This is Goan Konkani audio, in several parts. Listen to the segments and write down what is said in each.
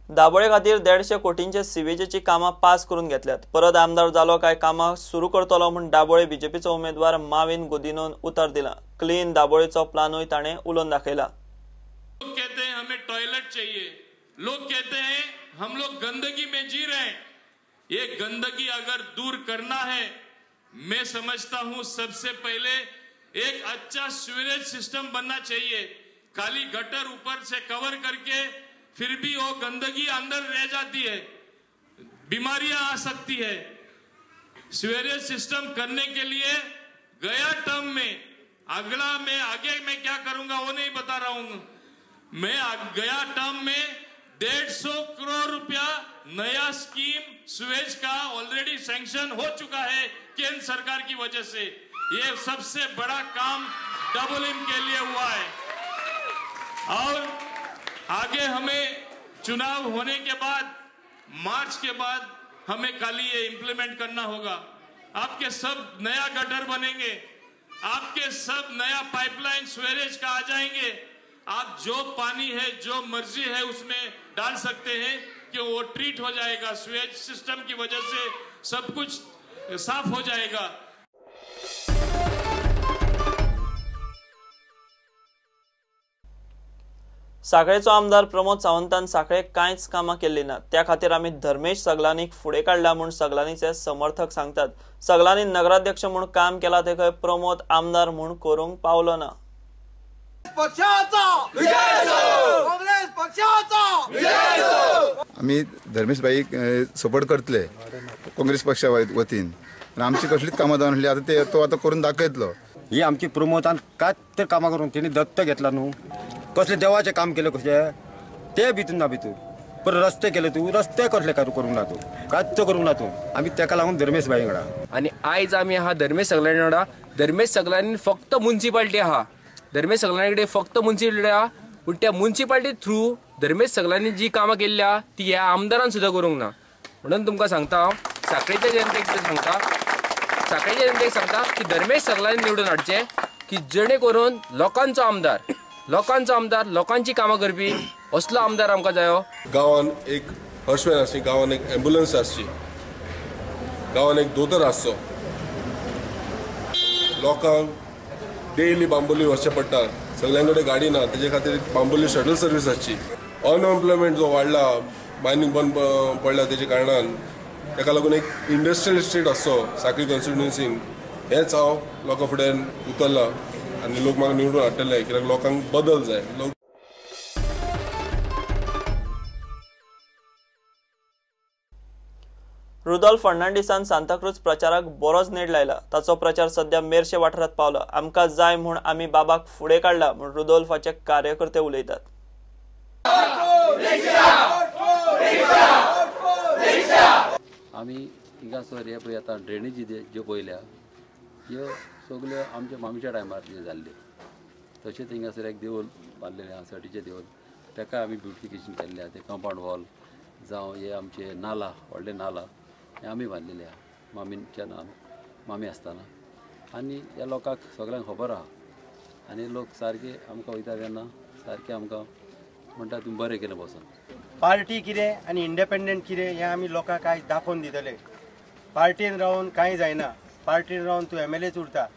दाबोळे खातीर 150 कोटींचे सिवेजेची कामां पास करून घेतल्यात। परत आमदार जालो काय कामां सुरू करतलो म्हूण दाबोळे बीजेपीचो उमेदवार माविन गुदिनोन उतर दिला। क्लीन दाबोळेचो प्लानूय ताणें उलोवन दाखयला। लोग कहते हैं हमें टॉयलेट चाहिए, लोग कहते हैं हम लोग गंदगी में जी रहे हैं। ये गंदगी अगर दूर करना है, मैं समझता हूं सबसे पहले एक अच्छा सीवरेज सिस्टम बनना चाहिए। खाली गटर ऊपर से कवर करके फिर भी वो गंदगी अंदर रह जाती है, बीमारियां आ सकती है। सीवरेज सिस्टम करने के लिए गया टर्म में, अगला मैं आगे मैं क्या करूंगा वो नहीं बता रहा हूं। मैं गया टर्म में 150 करोड़ रुपया नया स्कीम सुएज का ऑलरेडी सैंक्शन हो चुका है केंद्र सरकार की वजह से। ये सबसे बड़ा काम डबोलिम के लिए हुआ है। और आगे हमें चुनाव होने के बाद, मार्च के बाद हमें खाली ये इम्प्लीमेंट करना होगा। आपके सब नया गटर बनेंगे, आपके सब नया पाइपलाइन स्वेरेज का आ जाएंगे। आप जो पानी है, जो मर्जी है उसमें डाल सकते हैं कि वो ट्रीट हो जाएगा। स्वेज सिस्टम की वजह से सब कुछ साफ हो जाएगा। साखळेचो आमदार प्रमोद सावंतान साखळे कांयच कामां केल्ली ना, त्या खातीर आमी धर्मेश सगलानीक फुडें काडला म्हूण सगलानीचे समर्थक सांगतात। सगलानी नगराध्यक्ष म्हूण काम केला ते खंय प्रमोद आमदार म्हूण करूंक पावलो ना। आमी धर्मेश भाईक सपोर्ट करतले काँग्रेस पक्षा वतीन। आमची कसलीच कामां जावन आसली आतां ते तो आतां करून दाखयतलो। ही आमची प्रमोदान कांय तर कामां करून तेणी दत्त घेतला न्हू, कसले देवाचें काम केलें कशें ते भितून ना भितून, पर रस्ते केले तूं, रस्ते कसले करूंक ना तूं, कांयच करूंक ना तूं। आमी तेका लागून धर्मेश भाई वांगडा। आनी आयज आमी आहा धर्मेश सगलानी वांगडा। धर्मेश सगलानी फक्त मुन्सिपाल्टी आहा, धर्मेश सगलानी कडेन फक्त मुन्सिपाल्टी आहा, पूण त्या मुन्सिपाल्टी थ्रू धर्मेश सगलानी जी कामां केल्ली आहा ती ह्या आमदारान सुद्दां करूंक ना। म्हणून तुमकां सांगता हांव, साखळेच्या जनतेक सांगता, साखळेच्या जनतेक सांगता की धर्मेश सगलानी निवडून हाडचें की जेणे करून लोकांचो आमदार, लोकांचो आमदार, लोकांची कामां करपी असलो आमदार आमकां जायो। गांवान एक हर्शवेन आसची, गांवान एक एम्बुलन्स आसची, गांवान एक दोतोर आसचो। लोकांक डेली बांबोली वचचें पडटा, सगळ्यां कडेन गाडी ना, तेजे खातीर बांबोली शटल सर्वीस आसची। अनएम्प्लॉयमेंट जो वाडला, मायनींग बंद पडला तेजे कारणान, ताका लागून एक इंडस्ट्रियल इस्टेट आसचो साखळी कॉन्स्टिट्युएन्सीन, हेंच हांव लोकां फुडें उतरला आनी लोक म्हाका निवडून हाडटले, कित्याक लोकांक बदल जाय। लोक रुदोल्फ फर्नांडीसान सांताक्रूज प्रचाराक बरोच नेट लायला। ताचो प्रचार सध्या मेरशे वाठारांत पावला। आमकां जाय म्हूण आमी बाबाक फुडें काडला म्हूण रुदोल्फाचे कार्यकर्ते उलयतात। आमी हिंगासर हे पळय आतां ड्रेनेजी ज्यो पळयल्या ह्यो सगल्यो आमच्या मामीच्या टायमार जाल्ल्यो। तशेंच हिंगासर एक देवूळ बांदलेलें आसा, सटीचें देवूळ, ताका आमी ब्युटिफिकेशन केल्लें आसा। ते कंपावंड वॉल जावं हे आमचे नाला, व्हडले नाला हे आमी बांदलेले आसा मामीच्या नांवान, मामी आसतना। आनी ह्या लोकांक सगळ्यांक खबर आसा आनी लोक सारके आमकां वयता तेन्ना सारके आमकां म्हणटा तुमी बरें केलें बसून। पार्टी कितें आनी इंडिपेंडंट कितें हें आमी लोकांक आयज दाखोवन दितले। पार्टीन रावन कांय जायना, पार्टीन रावन तूं एमएलएच उरता।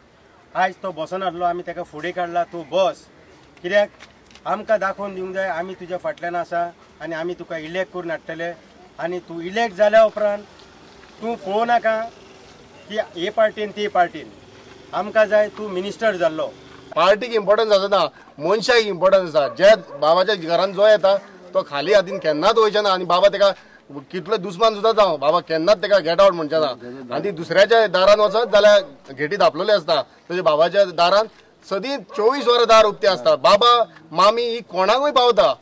आयज तो बसोन आसलो, आमी ताका फुडें काडला, तूं बस, कित्याक आमकां दाखोवन दिवंक जाय आमी तुज्या फाटल्यान आसा आनी आमी तुका इलेक्ट करून हाडटले। आनी तूं इलेक्ट जाल्या उपरांत तूं पळोवं नाका की हे पार्टीन ते पार्टीन, आमकां जाय तूं मिनिस्टर जाल्लो। पार्टीक इम्पोर्टन्स आसना, मनशाक इम्पोर्टन्स आसा। जे बाबाच्या घरान जो येता तो खाली हातीन केन्नाच वयचें ना आनी बाबा ताका कितलो दुस्मान सुद्दां जावं, बाबा केन्नाच ताका गेट आवट म्हणचें ना। आनी दुसऱ्याच्या दारान वचत जाल्यार गेटी धांपलेली आसता, तशें बाबाच्या दारान सदींच 24 वरां दार उक्तें आसता। बाबा मामी ही कोणाकूय पावता।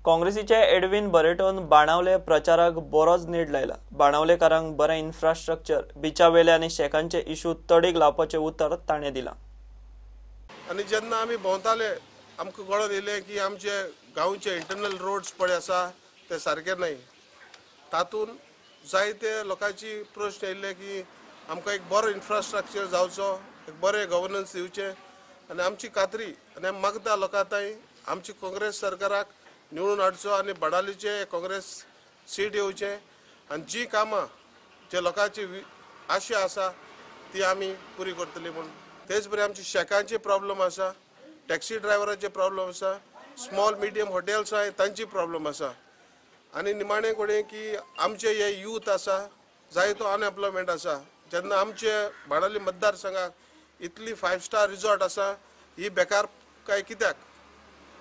काँग्रेसीचे एडविन बरेटोन बाणावले प्रचाराक बरोच नेट लायला। बाणावलेकारांक बरें इन्फ्रास्ट्रक्चर, बिचावेले आनी शेकांचे इशू तडीक लावपाचें उतर ताणें दिलां। आनी जेन्ना आमी भोंवताले आमकां कळोन येयलें की आमचे गांवचे इंटरनल रोड्स पळय आसा ते सारके न्हय। तातूंत जायते लोकांची प्रश्न येयल्ले की आमकां एक बरो इन्फ्रास्ट्रक्चर जावचो, एक बरें गवर्नन्स दिवचें। आनी आमची खात्री आनी आमी मागता लोकां तांय आमची काँग्रेस सरकाराक निवडून हाडचो आनी बाडालीचे काँग्रेस सीट येवचें आनी जी कामां जे लोकांची आशा आसा ती आमी पुरी करतली म्हूण. तेच बरें आमची शॅकांची प्रॉब्लम आसा, टॅक्सी ड्रायव्हरांचे प्रॉब्लम आसा, स्मॉल मिडियम हॉटेल्स आहाय तांची प्रॉब्लम आसा आनी निमाणे कडेन की आमचे हे यूथ आसा जायतो अनएम्प्लॉयमेंट आसा. जेन्ना आमचे बाणावली मतदारसंघाक इतली 5 स्टार रिजॉर्ट आसा ही बेकार काय कित्याक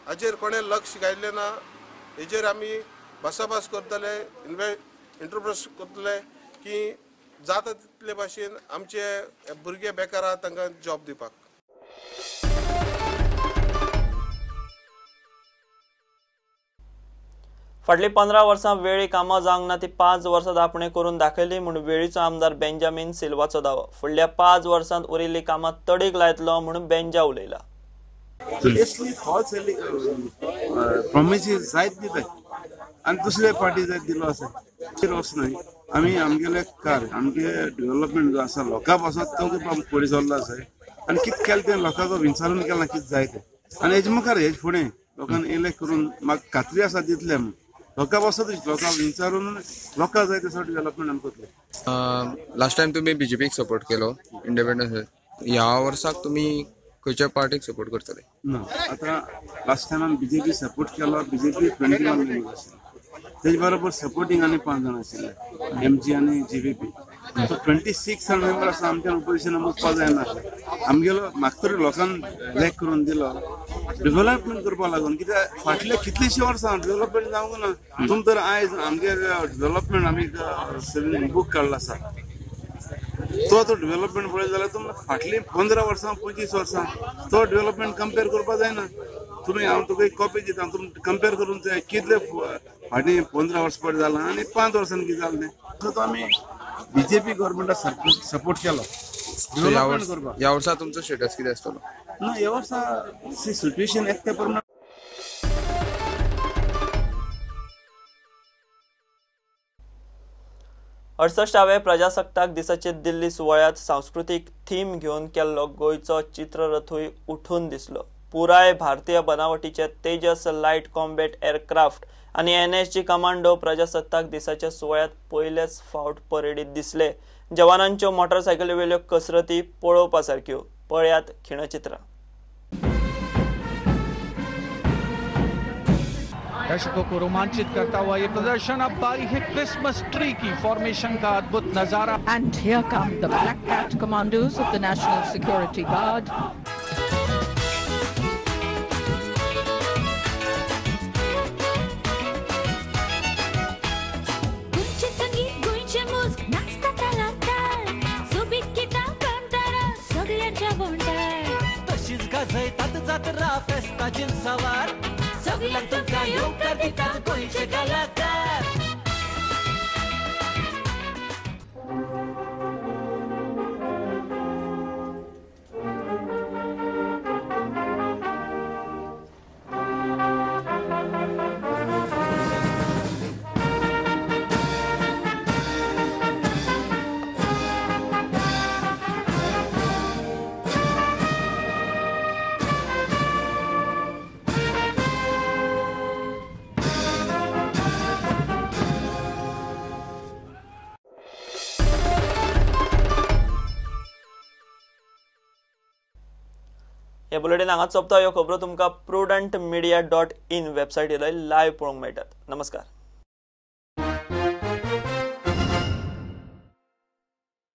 हाजेर कोणें लक्ष घायलें ना. हेजेर आमी भासाभास करतले, इंटरप्रेस करतले की जाता तितले भाशेन आमचे भुरगे बेकार आहा तांकां जॉब दिवपाक. फाटलीं 15 वर्सां वेळी कामां जावंक ना ती 5 वर्सां आपणें करून दाखयली म्हूण वेळीचो आमदार बेंजामीन सिल्वाचो दावो. फुडल्या 5 वर्सांत उरिल्ली कामां तडीक लायतलो म्हूण बेंजा उलयला. प्रॉमिसीस जायत दिताय आनी दुसरे पार्टी जायत दिलो आसा वचनाय. आमी आमगेले कार्य आमगे डेव्हलपमेंट जो आसा लोकां पासून तो फुडें सरलो आसा आनी कितें केलें तें लोकांक विचारून केलां कितें जाय तें आनी हेजे मुखार हेजे फुडें लोकांक इलेक्ट करून म्हाका खात्री आसा दितले म्हूण लोकां पासून लोकांक विचारून लोकां जाय तसो डेव्हलपमेंट आमी करतले. लास्ट टायम तुमी बीजेपीक सपोर्ट केलो इंडिपेंडन्स, ह्या वर्साक तुमी खंयच्या पार्टीक सपोर्ट करतले? ना, आतां लास्ट टायम आमी बीजेपी सपोर्ट केलो, बीजेपी 21 मेंबर्स आशिल्ले, तेजे बरोबर सपोर्टींग आनी 5 जाण आशिल्ले एमजी आनी जीव्हीपी. सो 26 जाण मेंबर आसा आमच्या ओपोजिशन वचपाक जायना. आमगेलो म्हाका तरी लोकांक इलेक्ट करून दिलो डेव्हलपमेंट करपाक लागून, कित्याक फाटले कितलींशीं वर्सां डेव्हलपमेंट जावंक ना. तुमी तर आयज आमगे डेव्हलपमेंट आमी बूक काडलो आसा तो तो डेव्हलपमेंट पळयत जाल्यार तुमी फाटलीं 15 वर्सां 25 वर्सां तो डेव्हलपमेंट कंपेर करपाक जायना. तुमी हांव तुका एक कॉपी दिता, तुमी कंपेर करून कितले फाटीं 15 वर्सां पयलीं जालां आनी 5 वर्सांनी कितें जालें तें. तो आमी बीजेपी गव्हर्मेंटाक सपोर्ट केलो. ह्या वर्सा तुमचो स्टेटस कितें आसतलो? ना, ह्या वर्सा सिट्युएशन एकट्या प्रमाण 68व्या प्रजासत्ताक दिसाचे दिल्ली सुवाळ्यात सांस्कृतीक थीम घेवन केल्लो गोंयचो चित्ररथूय उठून दिसलो. पुराय भारतीय बनावटीचे तेजस लायट कॉम्बॅट एअरक्राफ्ट आनी NSG commando प्रजासत्ताक दिसाच्या सुवाळ्यात पयलेच फावट परेडीत दिसले. जवानांच्यो मोटरसायकलीवेल्यो कसरती पळोवपा सारक्यो. पळयात खिणचित्रां. दर्शकों को रोमांचित करता हुआ ये प्रदर्शन. अब बारी है क्रिसमस ट्री की फॉर्मेशन का अद्भुत नजारा. And here come the Black Cat commandos of the National Security Guard. हे बुलेटिन हांगाच सोंपता. ह्यो खबरो तुमकां prudentmedia.in वेबसायटीर लायव्ह पळोवंक मेळटात. नमस्कार.